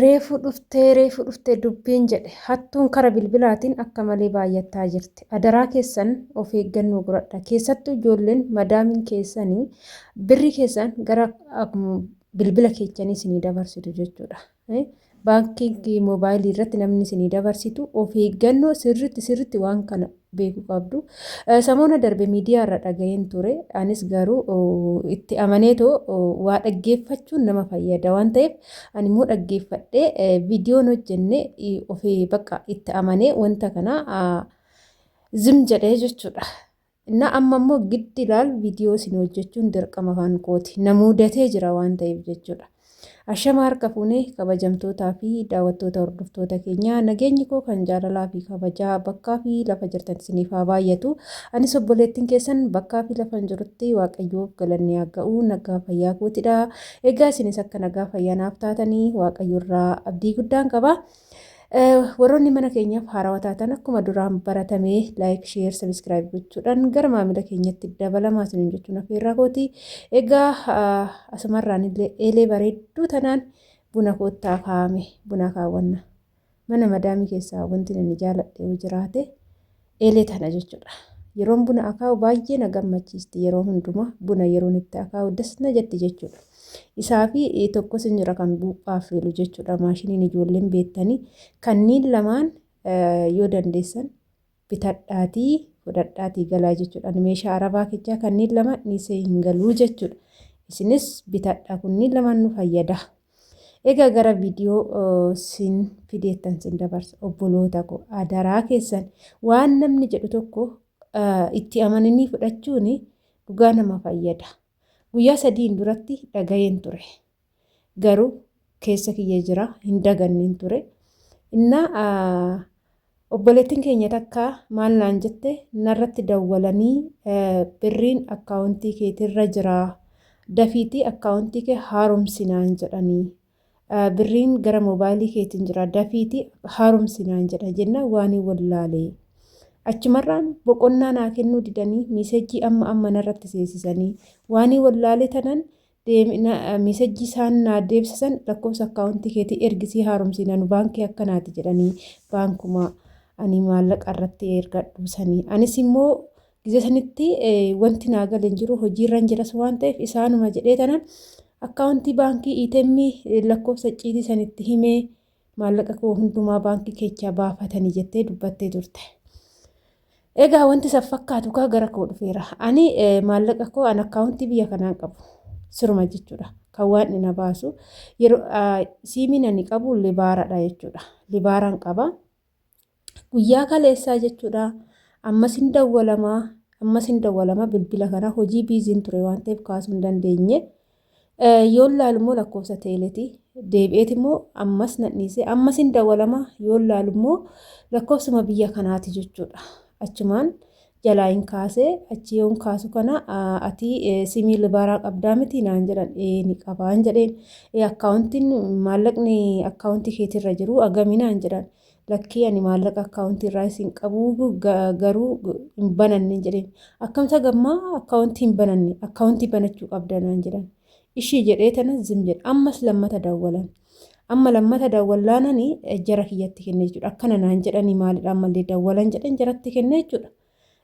Reefu dhuftee reefu dhuftee dubbiin jedhe hattuun kara bilbilaatiin akka malee baay'attaa jirti. Adaraa keessan of eeggannoo godhadha. Keessattuu ijoolleen madaamiin keessanii birrii keessan gara bilbila keechanii isinii dabarsitu jechuudha. Baankii moobaayilii irratti namni isinii dabarsitu of eeggannoo sirriitti sirriitti waan kana beekuu qabdu. Samoona darbe miidiyaa irra dhaga'een ture. Anis garuu itti amaneetoo waa dhaggeeffachuun nama fayyada waan ta'eef ani immoo dhaggeeffadhee viidiyoon hojjenne ofii bakka itti amanee wanta kana zim jedhee jechuudha. Innaa amma immoo giddi ilaal viidiyoo isin hojjechuun dirqama kan kooti. Na muudatee jira waan ta'eef jechuudha. Ashama harka fuunee kabajamtootaa fi daawwattoota hordoftoota keenyaa nageenyi koo kan jaalalaa fi kabajaa bakkaa fi lafa jirtan isiniif haa baay'atu. Anis obboleettiin keessan bakkaa fi lafa hin jirutti Waaqayyoof galanni haa ga'u nagaa fayyaa kootidha. Egaa isinis akka nagaa fayyaa naaf taatanii Waaqayyo irraa abdii guddaan qaba. Warroonni mana keenyaaf haarawaa taatan akkuma duraan baratame like, share, subscribe gochuudhaan gara maamila keenyatti dabalamaa isiniin jechuun affeerraa kooti. Egaa asumarraan illee eelee bareedduu tanaan buna koottaa kaa'ame buna kaawwanna. Mana madaamii keessaa wanti ani jaaladhe yoo jiraate eelee tana jechuudha. Yeroon buna akaa'u baay'ee na gammachiisti yeroo hundumaa buna yeroon itti akaa'u das na jetti jechuudha. Isaa fi tokkos hin jira kan buuphaa affeelu jechuudha. Maashiniin ijoolleen beektanii kanneen lamaan yoo dandeessan bitadhaatii fudhadhaatii galaa jechuudha. Ani meeshaa arabaa kechaa kanneen lama dhiisee hin galuu jechuudha. Isinis bitadhaa kunniin lamaan nu fayyada. Egaa gara viidiyoo sin fideettan sin dabarsa obboloota koo adaraa keessan waan namni jedhu tokko itti amananii fudhachuun dhugaa nama fayyada. Guyyaa sadiin duratti dhaga'een ture. Garuu keessa kiyya jira hin daganneen ture. Innaa Obboleettiin keenya takka maal naan jette narratti dawwalanii birriin akkaawuntii keetirra jira dafiitii akkaawuntii kee haaromsi naan jedhanii birriin gara moobaayilii keetiin jira dafiitii haaromsi naan jedha jennaan waan hin wallaale. Achumarraan boqonnaa naa kennuu didanii miisejjii amma amma narratti seesisanii waan hin wallaale tanan Miisejjii isaan naa deebisisan lakkoofsa akkaawuntii keetii ergisii haaromsii nanu baankii akkanaati jedhanii baankuma ani maallaqa irratti ergadhu sanii. Anis immoo gizee sanitti wanti naa gale hin jiru hojiirran jiras waan ta'eef isaanuma jedhee tanan akkaawuntii baankii ATM lakkoofsa icciitii sanitti himee maallaqa koo hundumaa baankii keechaa baafatanii jettee dubbattee turte. Egaa wanti san fakkaatu kaa gara koo dhufeera. Ani maallaqa koo an akkaawuntii biyya kanaan qabu siruma jechuudha. Kan waan na baasu yeroo siimiin ani qabu libaaradha jechuudha. Libaaraan qaba. Guyyaa kaleessaa jechuudha. Ammas hin dawwalamaa ammas hin dawwalama bilbila kana hojii biiziin ture waan ta'eef kaasuu hin dandeenye. Yoon laalu immoo lakkoofsa teeleti. Deebi'eet immoo ammas nan dhiise. Ammas hin dawwalama yoon laalu immoo lakkoofsuma biyya kanaati jechuudha. Achumaan jalaa hin kaase achi yoon kaasu kana ati simii libaaraa qabdaa miti naan jedhan ee ni qabaan jedheen. Akkaawuntiin maallaqni akkaawuntii keetirra jiru agamii naan jedhan. Lakkii ani maallaqa akkaawuntii irraa isin qabu garuu hin bananne jedheen. Akkamsa gammaa akkaawuntii hin bananne akkaawuntii banachuu qabda naan jedhan. Ishii jedhee tana zim jedhe. Ammas lammata dawwalan. Amma lammata dawwallaanani jara kiyyatti kenne jechuudha. Akkana naan jedhanii maalidha ammallee dawwalan jedhan jaratti kenne jechuudha.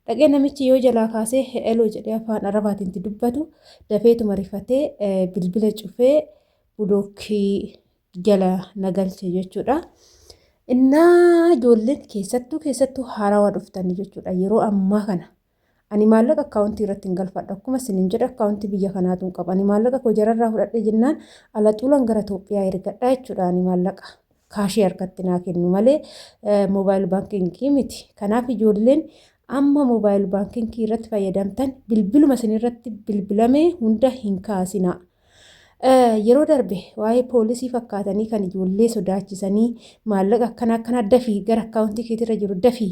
Dhaqee namichi yoo jalaa kaasee hello jedhee afaan arabaatiin dubbatu dafeetuma rifatee bilbila cufee bulookkii jala na galche jechuudha. Innaa ijoolleen keessattuu keessattuu haarawaa dhuftanii jechuudha yeroo ammaa kana. Ani maallaqa akkaawuntii irratti hin galfadhu. Akkuma isiniin jedhe akkaawuntii biyya kanaatu hin qabu. Ani maallaqa koo jararraa fudhadhee jennaan ala xuulan gara Itoophiyaa ergadha jechuudha ani maallaqa. Kaashii harkatti naa kennu malee moobaayil baankingii miti. Kanaaf ijoolleen amma moobaayil baankingii irratti fayyadamtan bilbiluma isin irratti bilbilame hunda hin kaasinaa. Yeroo darbe waa'ee poolisii fakkaatanii kan ijoollee sodaachisanii maallaqa akkana akkanaa dafii gara akkaawuntii keetirra jiru dafii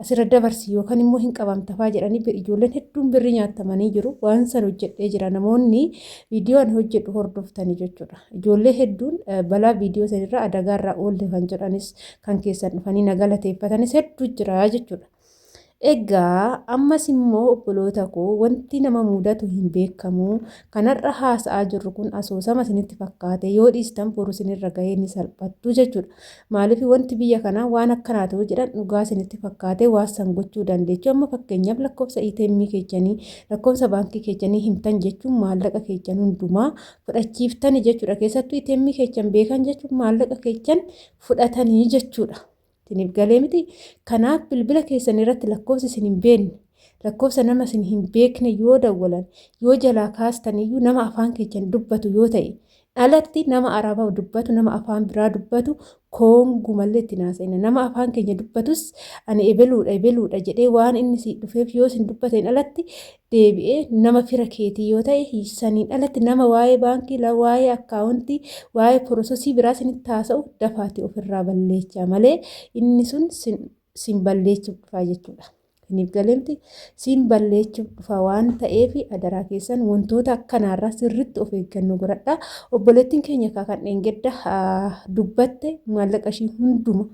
asirra dabarsi yookaan immoo hin qabamtafaa jedhanii ijoolleen hedduun birrii nyaatamanii jiru. Waan san hojjedhee jira namoonni viidiyoo ani hojjedhu hordoftanii jechuudha. Ijoollee hedduun balaa viidiyoo sanirraa adagaarraa oolle kan jedhanis kan keessan dhufanii na galateeffatanis hedduu jira jechuudha. Egaa ammas immoo obboloota koo wanti nama mudatu hin beekamu. Kan har'a haasa'aa jirru kun asoosama isinitti fakkaate yoo dhiistan boru isinirra gahee ni salphattu jechuudha. Maaliif wanti biyya kanaa waan akkanaa ta'u jedhan dhugaa isinitti fakkaate waan san gochuu dandeechu. Amma fakkeenyaaf lakkoofsa ATM keechanii lakkoofsa baankii keechanii himtan jechuun maallaqa keechan hundumaa fudhachiiftani jechuudha. Keessattuu ATM keechan beekan jechuun maallaqa keechan fudhatanii jechuudha. Isiniif galee miti. Kanaaf bilbila keessan irratti lakkoofsa isin hin beekne, lakkoofsa nama isin hin beekne yoo dawwalan, yoo jalaa kaastan iyyuu nama afaan keessan dubbatu yoo ta'e, alatti nama Arabaa dubbatu, nama afaan biraa dubbatu koongumallee itti haasa'ina. Nama afaan keenya dubbatus ani ebeluudha ebeluudha jedhee waan inni si dhufeef yoo isin dubbateen alatti deebi'ee nama fira keetii yoo ta'e saniin alatti nama waa'ee baankii, waa'ee akkaawuntii, waa'ee porososii biraa isinitti haasa'u dafaati ofirraa balleechaa malee inni sun sin balleechuuf dhufaa jechuudha. Isiniif galeemti sin balleechuuf dhufa waan ta'eef adaraa keessan wantoota akkanaarraa sirriitti of eeggannoo godhadhaa. Obboleettiin keenya kan dheengadda dubbatte maallaqa ishii hunduma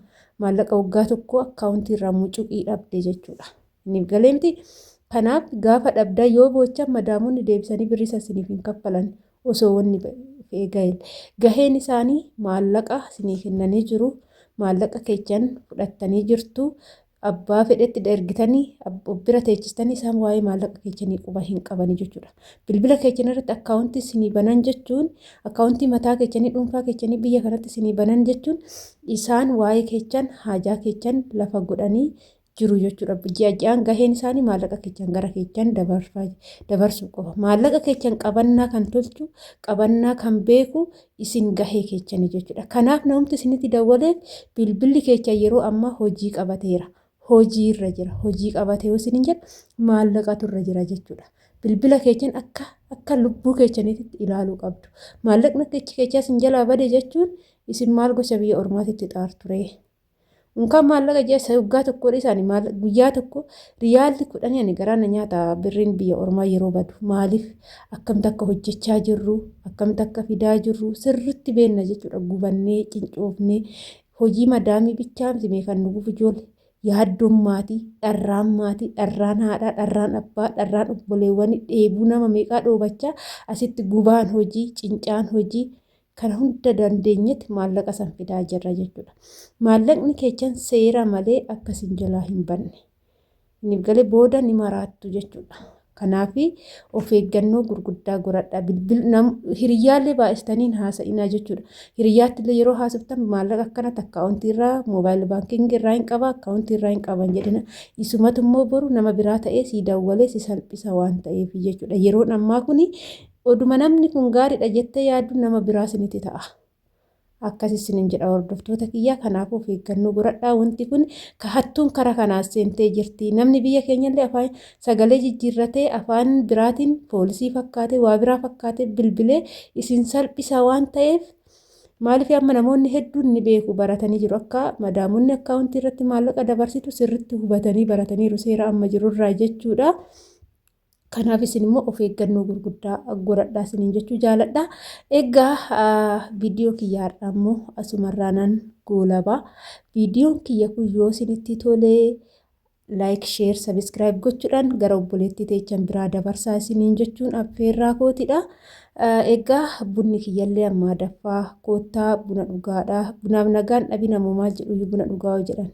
maallaqa waggaa tokko akkaawuntii irraa mucuqii dhabde jechuudha. Isiniif galeemti. Kanaaf gaafa dhabdaa yoo boochan madaamonni deebisanii birrii san isiniif hin kaffalan osoo wanni fe'ee gaheen. Gaheen isaanii maallaqa isinii kennanii jiru. Maallaqa keechan fudhattanii jirtu. Abbaa fedhetti ergitanii bira teechistanii isaan waa'ee maallaqa keechanii quba hin qabanii jechuudha. Bilbila keechan irratti akkaawuntii isinii banan jechuun akkaawuntii mataa keechanii dhuunfaa keechanii biyya kanatti isinii banan jechuun isaan waa'ee keechan haajaa keechan lafa godhanii jiru jechuudha. Ji'a ji'aan gaheen isaanii maallaqa keechan gara keechan dabarsuu qofa. Maallaqa keechan qabannaa kan tolchu qabannaa kan beeku isin gahee keechanii jechuudha. Kanaaf namumti isinitti dawwaleef bilbilli keechan yeroo ammaa hojii qabateera. Hojii irra jira. Hojii qabatee yoo isinin jedhu maallaqatu irra jira jechuudha. Bilbila keechan akka akka lubbuu keechaniitti ilaaluu qabdu. Maallaqni akka keechaa isin jalaa bade jechuun isin maal gocha biyya ormaatitti xaarturee? Unkaan maallaqa ji'a isa waggaa tokko dhiisani guyyaa tokko riyaalli 10 ani garaa na nyaata birriin biyya ormaa yeroo badu maaliif akkamitti akka hojjechaa jirru akkamitti akka fidaa jirru sirritti beenna jechuudha gubannee cincoofnee hojii madaamii bichaa miti mee kan nu gubu ijoollee yaaddoon maatii dharraan maatii dharraan haadhaa dharraan abbaa dharraan obboleewwanii dheebuu nama meeqaa dhoobachaa asitti gubaan hojii cincaan hojii Kana hunda dandeenyetti maallaqa san fidaa jirra jechuudha. Maallaqni keechan seera malee akka isin jalaa hin banne. Inni galee booda ni maraattu jechuudha. Kanaaf of eeggannoo gurguddaa godhadha. Hiriyyaallee baay'istanii hin haasa'inaa jechuudha. Hiriyyaattillee yeroo haasoftan maallaqa akkanatti akkaawuntii irraa moobaayil baankiingii irraa hin qaba akkaawuntii irraa hin qaban jedhina. Isumatu immoo boru nama biraa ta'ee si dawwalee si salphisa waan ta'eef jechuudha. Yeroon ammaa kuni Oduma namni kun gaariidha jettee yaaddu nama biraa isinitti ta'a. Akkas isinin jedha hordoftoota kiyyaa kanaafuu of eeggannoo godhadhaa wanti kun ka hattuun kara kanaa seentee jirti. Namni biyya keenyallee afaan sagalee jijjiirratee afaan biraatiin poolisii fakkaatee waa biraa fakkaatee bilbilee isin salphisa waan ta'eef maaliif amma namoonni hedduun ni beeku baratanii jiru akka madaamonni akkaawuntii irratti maallaqa dabarsitu sirritti hubatanii barataniiru seera amma jirurraa jechuudha. Kanaaf isin immoo of eeggannoo gurguddaa godhadhaa isiniin jechuu jaaladha. Egaa viidiyoo kiyya har'aa immoo asumarraa nan goolaba. Viidiyoon kiyya kun yoo isinitti tolee like, share, subscribe gochuudhaan gara obboleettii teechan biraa dabarsaa isiniin jechuun affeerraa kootidha. Egaa bunni kiyyallee ammaa daffaa koottaa buna dhugaadha. Bunaaf nagaan dhabina moo maal jedhu buna dhugaa jedhan.